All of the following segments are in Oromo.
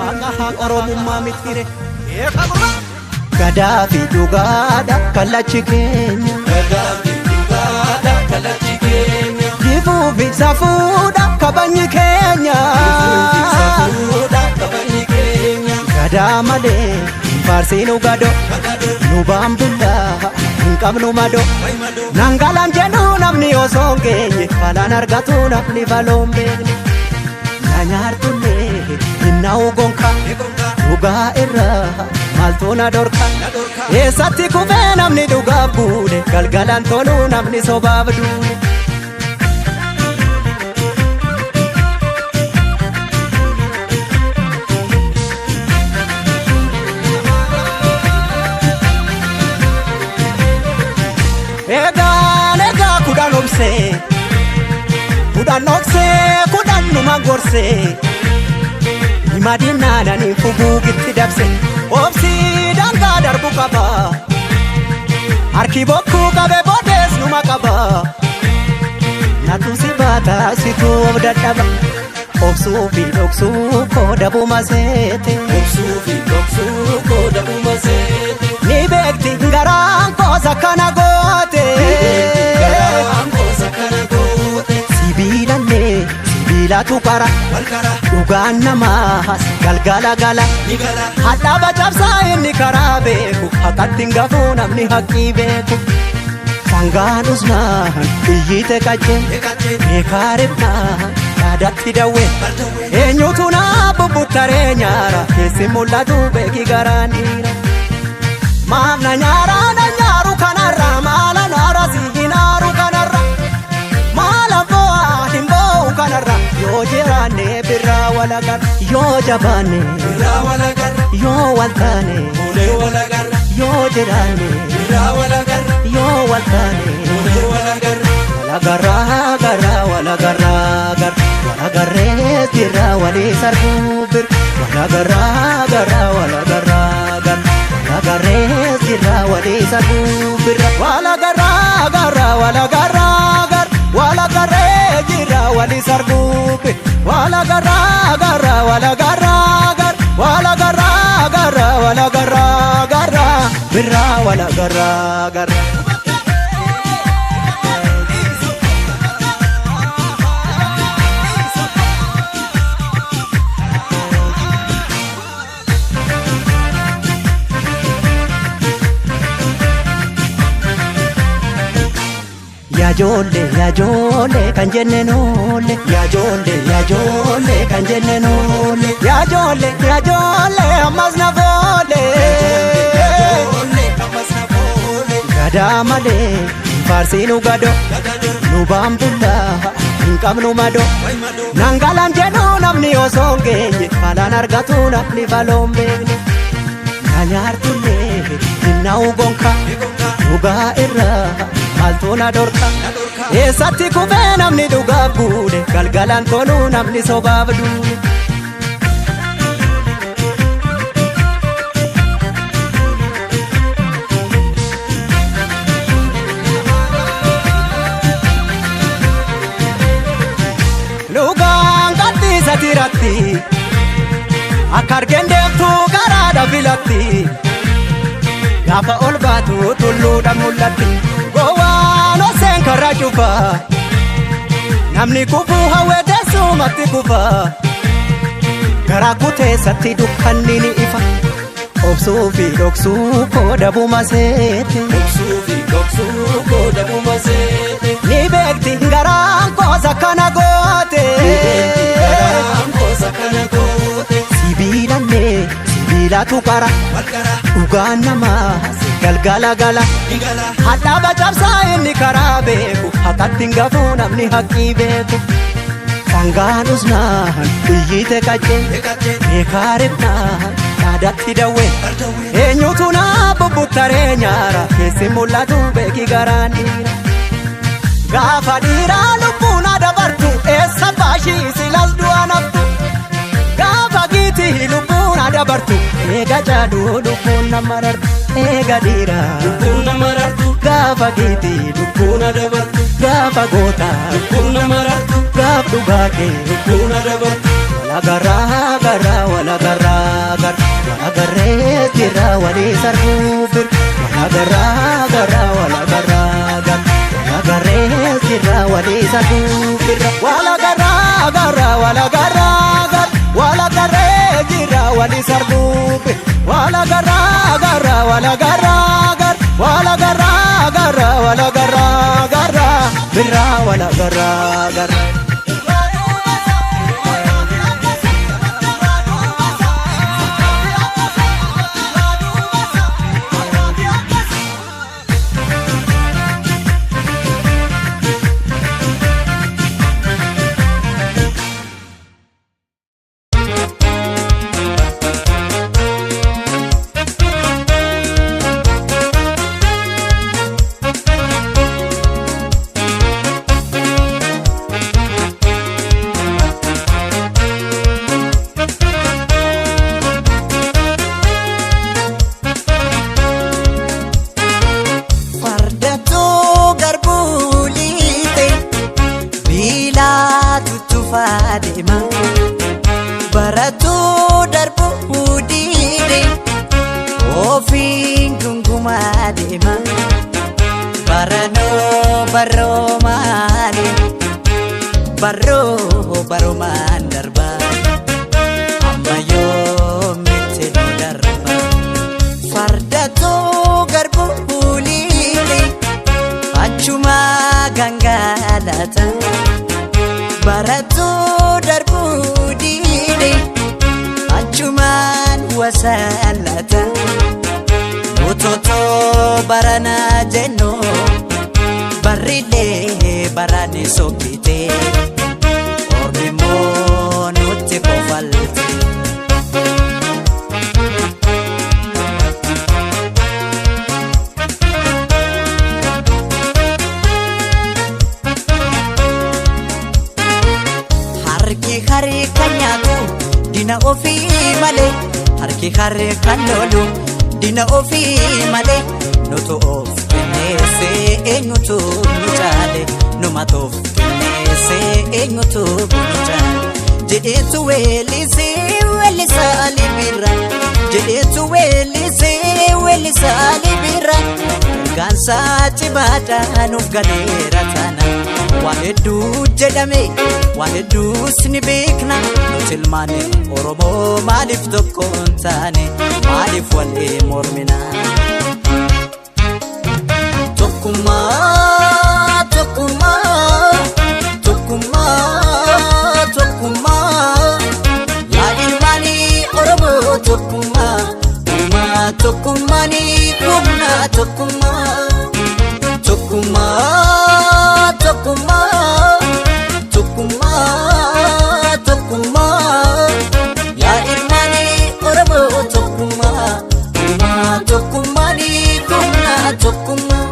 Haqa Oromummaa mitire. Gadaa fi dhugaadha kallachi keenya. Gadaa fi dhugaadha kallachi keenya. Jifuu fi safuudha kabajni keenya. Safuudha kabajni keenya. Gadaa malee hin faarsiinu gado. Nu baambullaa hin qabnu mado. Nangalaan jedhu namni osoo hin geenye balaan argatu namni baloon beekne. Na nyaartullee hin na'u gonka dhugaa irraa maaltu na dhorka. Eessatti kufee namni dhugaaf buune galgalaan toluu namni sobaaf duune. Egaan egaa 10 obsee 10 dhoksee 10 numa gorsee himadinaananii fuguugitti dabse obsii dangaa darbu qaba harki bokkuu qabe boodees numa qaba natu si baata situ of dadhaba obsuu fi dhoksuu koo dabuma seete. Obsuu fi dhoksuu koo dabuma seete. Ni beekti garaan koos akkana goote. Garaan koos akkana goote. Sibiilallee sibiilatu qara. Walqara. Dhugaan namaas galgala gala. Ni gala. Hadhaaba cabsaa inni karaa beeku haqatti hin gafuu namni haqqii beeku. Sangaan usnaan iyyite qaccee beekaa ribnaan yaadatti dawwee. Eenyutu naa bubbuttaree nyaara keessi mul'atu beeki garaan dhiira. Maaf na nyaara na nyaaru kanarra maala naara si hin aaru kanarra maala bo'aa hin bo'u kanarra yoo jiraanne birraa walagarra yoo jabaanne Birraa walagarra. yoo waltaane Fuunee walagarra. yoo jiraanne Birraa walagarra. yoo waltaane Fuunee walagarra. walagarraa garraa walagarraa garra walagarree jirra walii sarbuu bir walagarraa garraa walagarraa garra walagarree jirra walii sarbuu birra walagarraa garraa walagarraa garra walagarree jirra walii sarbuu bir walagarraa garraa walagarraa garra walagarraa garraa walagarraa garra birra walagarraa garra. Yaajoollee yaajoollee kan jenne noolle yaajoollee yaajoollee kan jenne noolle yaajoollee yaajoollee ammas na foole. Ijoollee ammas na foole. Gadaa malee hin faarsiinu gado nu baambullaa hin qabnu mado. Nangalaan jedhu namni osoo hin geenye balaan argatu namni baloon beekne. Na nyaartullee hin na'u gonka dhugaa irraa maaltu na dhorka. Eessatti kufee namni dhugaaf buune galgalaan toluu namni sobaaf duune. Dhugaan qabxiisa tiratti akka argeen deemtu karaadha filatti gaafa ol baatu tulluudha mul'atti gowwaan oseen karra cufa namni kufuu hawwee teessumatti kufa garaa kuteessatti dukkanni ni ifa obsuu fi dhoksuu koo dabuma seete. Obsuu fi dhoksuu koo dabuma seete. Ni beekti garaan koos akkana goote. Garaan koos akkana goote. Sibiilallee sibiilatu qara Walqara. dhugaan namaas galgala gala. Ni gala. Hadhaaba cabsaa inni karaa beeku haqatti hin gafuu namni haqqii beeku. Sangaan usnaan iyyite qaccee beekaa ribnaan yaadatti dawwee. Eenyutu naa bubbuttaree nyaara keessi mul'atu beeki garaan dhiira. Gaafa dhiiraa lubbuun dabartu eessa baashii silas du'a naftu. Gaafa giitii lubbuun dabartu eega jaaduu lubbuun nama rartu eega dhiiraa. Lubbuun nama rartu. Gaafa giitii Lubbuun dabartu. gaafa gootaa Lubbuun nama rartu. gaaf dhugaa kee. Lubbuun dabartu. Walagaraa garaa walagaraa gara walagarree jira walii sarbuu bir walagaraa garaa walagaraa gara walagarree jira walii sarbuu bir walagaraa garaa walagaraa gara walagarree jira walii sarbuu bir walagaraa garaa walagaraa gara walagaraa garaa walagaraa gara birraa walagaraa gara. Fardattuu garbuu liite biilaatu tufaa deema. Barattuu darbuu diide ofiin gungumaa deema. Baranoo baroo maali baroo barumaan darba amma yoomitti nu darba. Fardattuu garbuu liite achuma gangalata. Barattuu darbuu diide achumaan wasalata. Utotoo baranaa jennu barrilee barani sokkite ormi immoo nutti kofalte. Harki harka nyaatu dina ofii malee harki harka lolu dina ofii malee nutu of kenneessee eenyutu nu caale numatu of kenneessee eenyutu nu caale jedheetu weellisee weellisaa libira jedheetu weellisee weellisaa libira ergaansaa cimaadhaa nuuf galeera taana. Waa hedduu jedhame waa hedduus ni beekna nuti ilmaan Oromoo maaliif tokko hin taane maaliif walii mormina? Tokkummaa tokkummaa tokkummaa tokkummaa yaa ilmaanii Oromoo tokkummaa uumaa tokkummaanii humna tokkummaa. Tokkummaa tokkummaa tokkummaa tokkummaa yaa ilmaanii Oromoo tokkummaa uumaa tokkummaanii humna tokkummaa.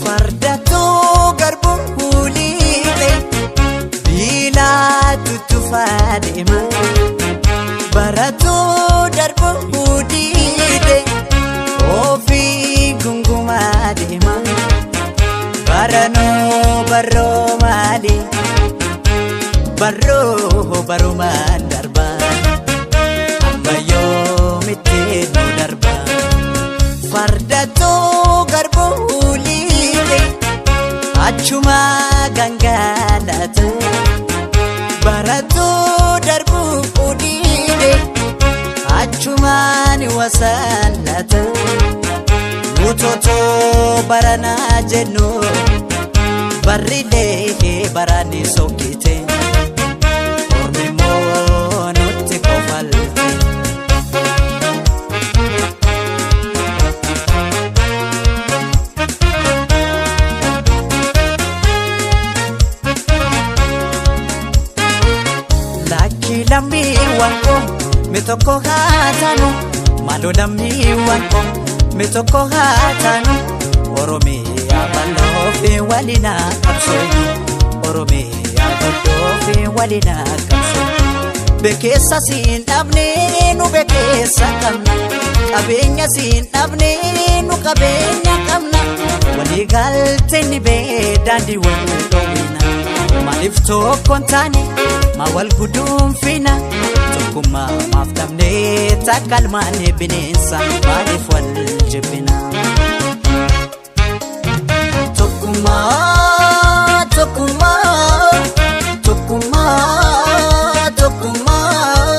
Fardattuu garbuu liite biilaatu tufaa deema. Barattuu darbuu diide ofii gungumaa deema. Baranoo baroo maali baroo barumaan darba amma yoomitti nu darba. Fardattuu garbuu liite achuma gangalata. Barattuu darbuu diide achumaan wasalata. Utotoo baranaa jennu barrilee barani sokkite ormi immoo nutti kofalte. Lakki lammiiwwan koo mi tokko haa taanu maaloo lammiiwwan koo Mi tokko haa taanu Oromiyaa bal'oo fi waliin haa qabsoofnu. Oromiyaa guddoo fi waliin haa qabsoofnu. Bekeessa siin dhabne nu bekeessa qabna. Qabeenya siin dhabne nu qabeenya qabna. Walii galtee ni bee daandii wal dhoowwina. Maaliif tokko hin taane maa wal guduunfina? Tokkummaa maaf dhabne takka ilmaan bineensa maaliif wal jibbina? Tokkummaa tokkummaa tokkummaa tokkummaa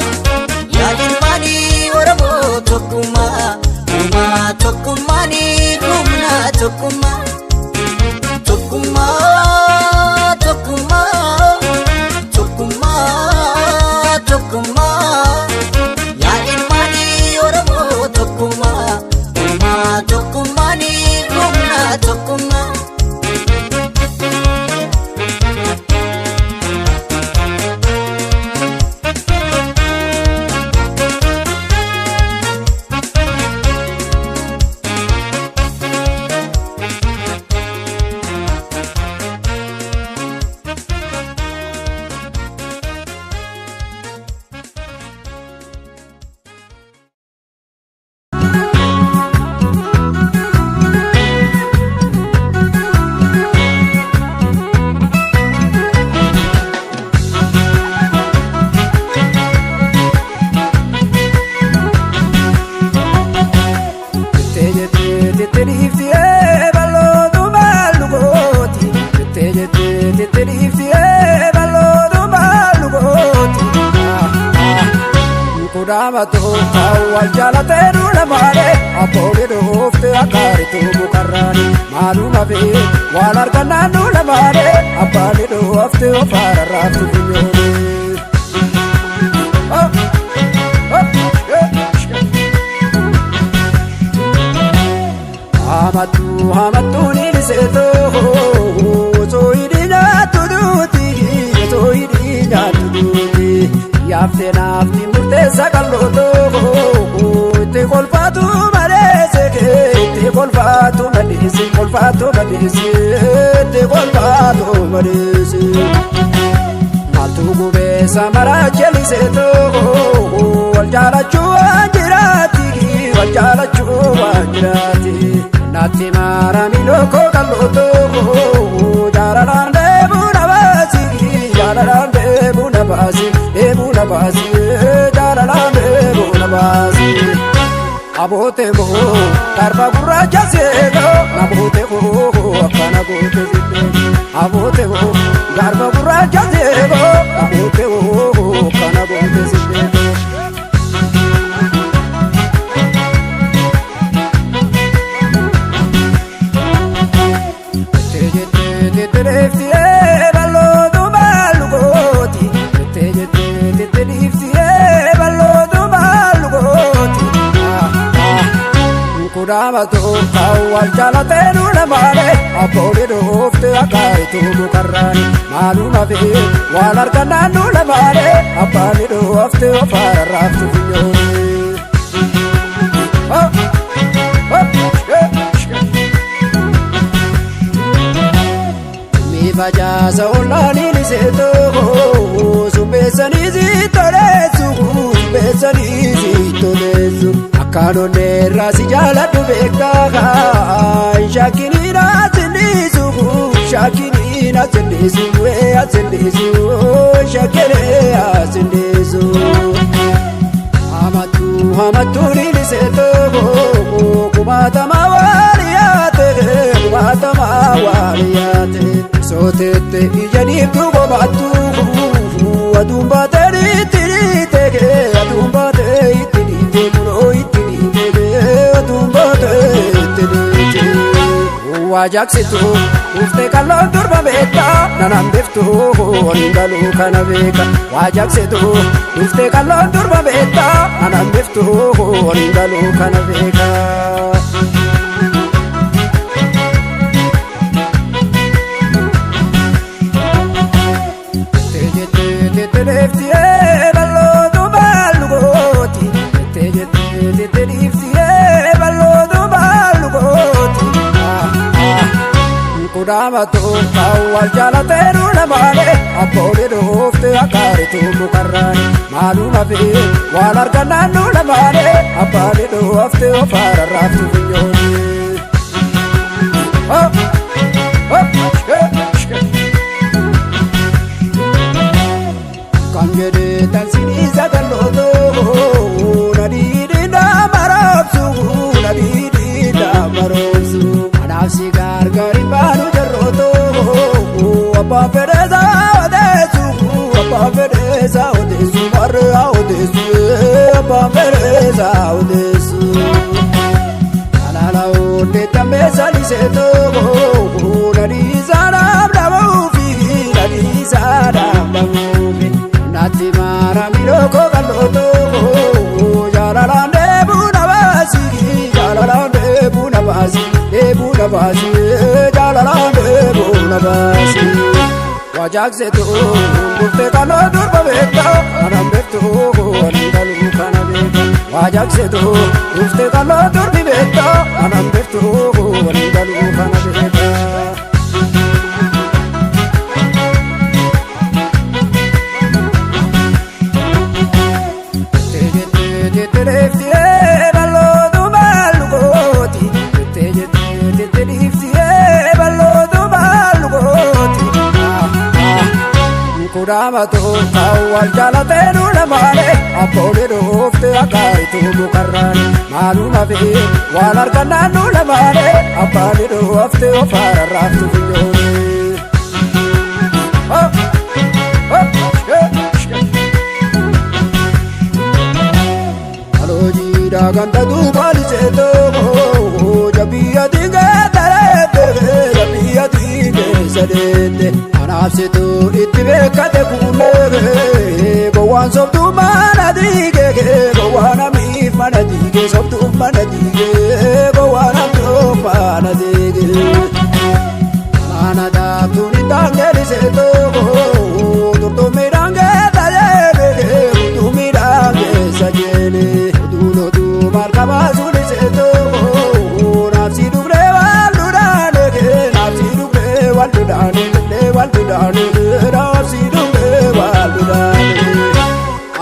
yaa ilmaanii Oromoo tokkummaa uumaa tokkummaanii humna tokkummaa tokkummaa tokkummaa tokkummaa tokkummaa yaa ilmaanii Oromoo tokkummaa uumaa tokkummaanii humna tokkummaa. Jettee jettee jettee dhiiftee bal'ootu maallu gooti. Jettee jettee jettee dhiiftee bal'ootu maallu gooti. Kudhaamatu wal jaalatee duula maalee abboonni dhoofte akkaaritu mukarraani maaluma fi waan argannaan duula maalee abbaani dhoofte ofaara raaftu funyooni. Hamattuu hamattuu ni liseetoo osoo hidhii nyaattu duuti osoo hidhii nyaattu duuti yaaftee naafti murteessa qal'ootoo itti kolfaatu malee seekee itti kolfaatu madeesi kolfaatu madeesi itti kolfaatu madeesi. Maaltu gubee samara jeliseetoo wal jaalachuu waan jiraati wal jaalachuu waan jiraati. Naatti maarami lookoo qal'ootoo jaalalaan deemuu na baasi jaalalaan deemuu na baasi deemuu na baasi jaalalaan deemuu na baasi. Aboote koo garba gurraacha seekoo namoota koo akkana goote siddee. Aboote koo garba gurraacha seekoo namoota koo akkana goote siddee. Jettee jettee jettee dhiiftee bal'ootu maallu gooti. Jettee jettee jettee dhiiftee bal'ootu maallu gooti. Kudhaamatu wal jaalatee duula maalee abboonni dhoofte akkaaritu mukarraani maaluma fi waan argannaan duula maalee abbaani dhoofte ofaara raaftu funyooni. Mi facaasa olaanii liseetoo sumbeessanii si toleessu sumbeessanii si toleessu akkaan onneerraa si jaaladhu beekaa shakkiniin asinniisu shakkiniin asinniisu asinniisu shakkinee asinniisu. Hamattuu hamattuu ni liseetoo kumaatama waaliyaate kumaatama waaliyaate sooteette ija dhiibtuu qobaattuu aduun baatee itti dhiite aduun baatee itti dhiite kunoo itti dhiite aduun baatee itti dhiite. Waa jaaksitu uffee qal'oon durba beektaa nanaan biftu horiin galuu kana beeka. Waa jaaksitu uffee qal'oon durba beektaa nanaan biftu horiin galuu kana beeka. Jettee jettee jettee dhiiftee bal'ootu maallu gooti. Jettee jettee jettee dhiiftee bal'ootu maallu. Kudhaamatu wal jaalateeru lamaane abboonni dhuufte akkaaritu mukarraan maaluma fi waan argannaan nu lamaane abbaani dhuufte ofaara raaftu funyooni. Kan jedhee tan siniisa gallootoo nadhiidhi nama raabsu nadhiidhi nama roobsu kanaaf si gargaari baanu jarrootoo abbaan fedheesaa odeessu abbaan fedheesaa odeessu warra odeessu abbaan fedheesaa odeessu. Alaala odeeffamee saliseetoo nadhiisaa dhaabdamuufi nadhiisaa dhaabdamuufi. Naatti maara miidhagoo qal'ootoo jaalalaan deebuu na baasi jaalalaan deebuu na baasi deebuu na baasi jaalalaan deebuu na baasi. Wajaakseetu dhuftee kaloo durba beektaa kanan beektu waliin galuu kana beekta. Wajaakseetu dhuftee kaloo durbi beektaa kanan beektu waliin galuu kana beekta. Kudhaamatu wal jaalateeru lamaane abboonni dhuufte akkaaritu mukarraan maaluma fi waan argannaan nu lamaane abbaani dhuufte ofaara raaftu funyooni. Aloojiidhaa ganda duubaan seetoo jabiyya diingee tareete jabiyya diingee sadeete. Anaafsitu itti beekate kuulee gowwaan sobtuu mana diigee gowwaan amiif mana diigee sobtuu mana diigee gowwaan amtuu mana diigee. Mana daaktuun hin daangeeliseetoo turtummiidhaan geessa jeelee utumiidhaan geessa jeelee oduun oduu marga baasuun iseetoo naafsi dhufnee waan duudhaanee naafsi dhufnee waan duudhaanee.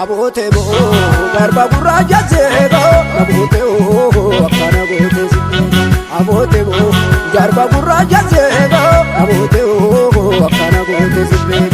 Aboote boo garba gurraacha seekoo aboote oo akkana goote sibbee aboote boo garba gurraacha seekoo aboote oo akkana goote sibbee.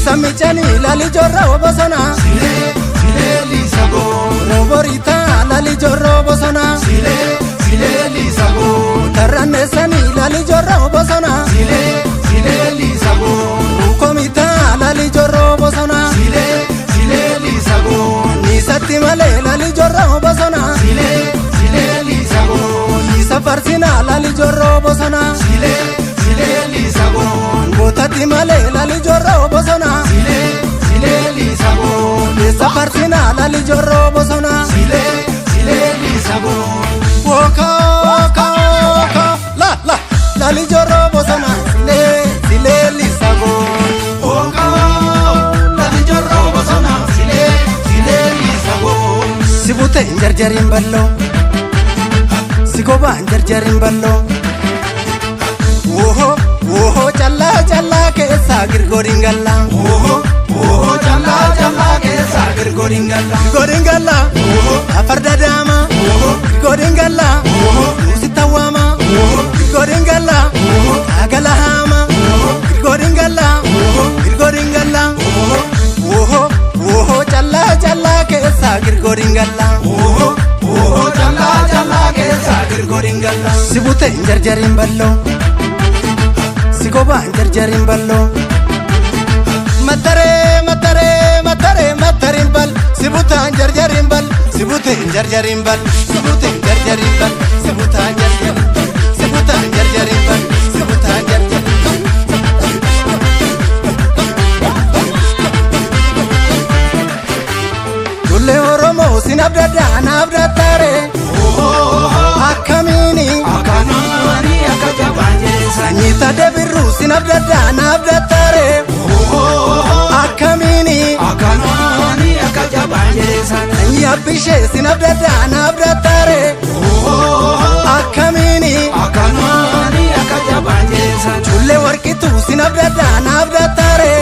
Lali jorro bosona Sile sile lisago Roborita lali jorro bosona Sile sile lisago Tarranesani lali jorro bosona Sile sile lisago Rukomita lali jorro bosona Sile sile lisago Nisatti male lali jorro bosona Sile sile lisago Nisa farsina lali jorro bosona Sile sile lisago Gootatti male lali jorro bosona Sile sile lisago Nisa farsina lali jorro bosona Sile sile lisago Woka woka woka la la lali jorro bosona sile sile lisago Woka lali jorro bosona sile sile lisago Sibute jarjarin ballo Sikoba jarjarin ballo Woho woho challa challa keessa girgorin galla Woho woho challa challa keessa girgorin galla Girgorin galla woho afarda daama woho girgorin galla woho usitawama woho girgorin galla woho agala hama woho girgorin galla woho girgorin galla woho woho woho challa challa keessa girgorin galla Woho woho challa challa keessa girgorin galla Sibute jarjarin ballo Sikoba jarjarin ballo Matare Si buteen jarjariin bal, si buteen jarjariin bal, si butaan jarjariin, si butaan jarjariin bal, si butaan jarjariin. Ijoollee Oromoo sin abdaddaa na abdattaare. Akkamiini Akanaani akka jabaan jedhe sanyii tadde birruu sin abdaddaa na abdattaare. Akkamiini Akanaani akka jabaan jedhe sanyii abbishee sin abdaddaa na abdattaare. Akkamiini Akanaani akka jabaan jedhe ijoollee warqituu sin abdaddaa na abdattaare.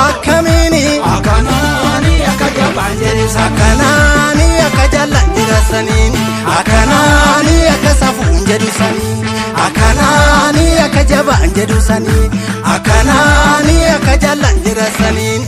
Akkamiini Akanaani akka jabaan jedhe Akkanaani akka jaallan jedha saniin, akkanaani akka safuun jedhu saniin, akkanaani akka jabaan jedhu saniin, akkanaani akka jaallan jedha saniin.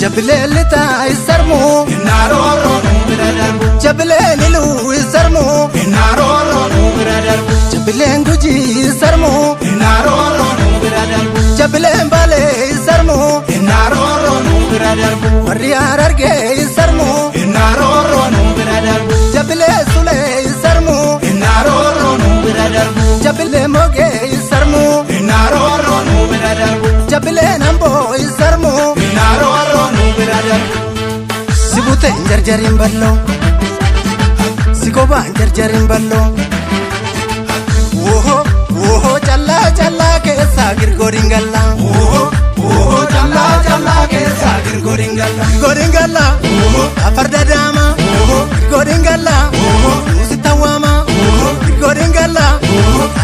Jabileen lixaa isarmuu, Innarooroo nuu bira darbu. Jabileen iluu isarmuu, Innarooroo nuu bira darbu. Jabileen gujii isarmuu, Innarooroo nuu bira darbu. Jabileen baalee isarmuu, Innarooroo nuu bira darbu. Warri harargee isarmuu, Innarooroo nuu bira darbu. Jabilee sulee isarmuu, Innarooroo nuu bira darbu. Jabilee mogee isarmuu, Innarooroo nuu bira darbu. Jabileen amboo isarmuu. Innarooroo nuu bira darbu. Si buteen jarjariin balloo, si gobaan jarjariin balloo. Woho woho callaa callaa keessaa girgooriin gallaa. Oho callaa callaa keessaa girgoriin galla. Girgooriin gallaa afarda daamaa. Girgooriin gallaa nuusi tawwaamaa. Girgooriin gallaa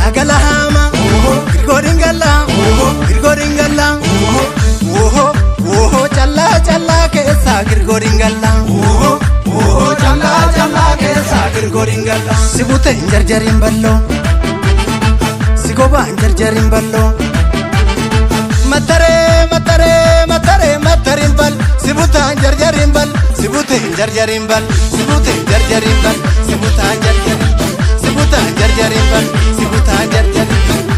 agala haamaa. Girgooriin gallaa girgooriin gallaa. Woho woho callaa callaa keessaa girgooriin gallaa. Oho callaa callaa keessaa girgoriin galla. Si buteen jarjariin balloo, si gobaan jarjariin balloo. Mataree mataree mataree matariin bal, si butaan jarjariin bal, si buteen jarjariin bal, si buteen jarjariin bal, si butaan jarjariin, si butaan jarjariin bal, si butaan jarjariin.